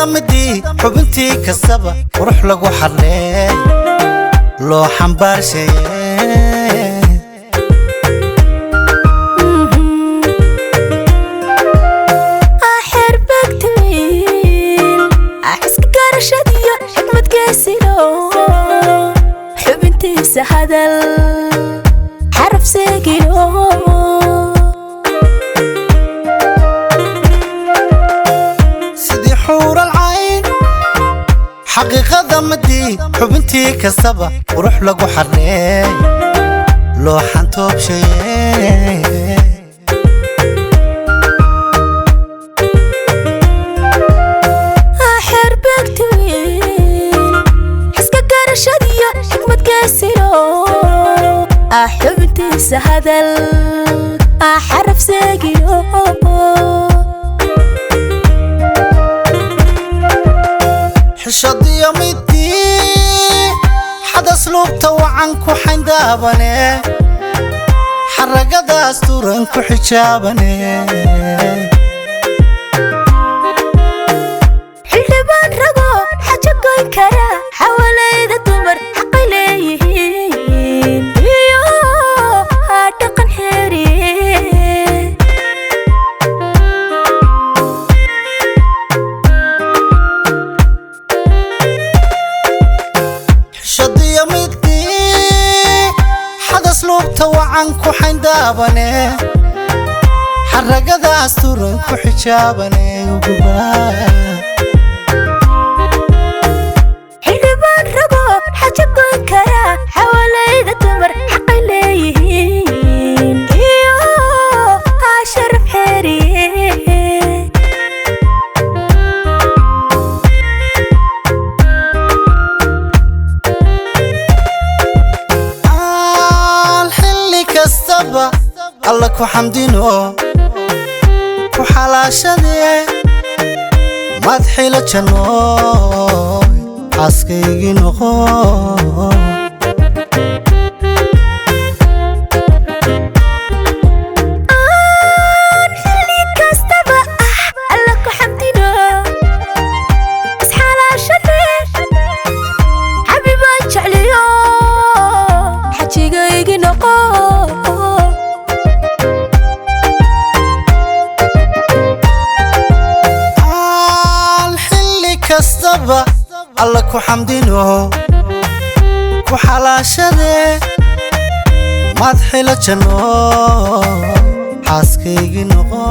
Xaqiiqada midii xubintii kastaba qurux lagu xarleey, loo xambaarshaye. Xerbegtwiil xiska garashadiyo xikmad geesilo, xubintiisa hadal xaraf seegilo. Sidii xuural cayn, xaqiiqada midii xubintii kastaba qurux lagu xarleey, loo xantoobshaye. Xerbegtwiil xiska garashadiyo xikmad geesilo, xubintiisa hadal xaraf seegilo. Xishadiyo midii xadas luubta wacan ku xayndaabane, xaragadaas turan ku xijaabane. Xildhibaan rago xajo goyn kara, xawalayda dumar xaqay leeyihiin iyo dhaqan xeeriye. Xishadiyo midii xadas luubta wacan ku xayndaabane, xaragadaas turan ku xijaabane uguba. Xildhibaan rago xajo goyn kara, xawalayda dumar xaqay leeyihiin iyo sharaf xeeriye. Aan xilli kastaba Alla ku xamdino, ku xalaashadee, maad xilo jannooy, xaaskaygii noqo. Aan xilli kastaba Alla ku xamdino, isxalaashade, xabibaan jecliyo, xajigaygi noqo. Aan xilli kastaba Alla ku xamdino, ku xalaashadee, maad xilo jannooy, xaaskaygii noqo.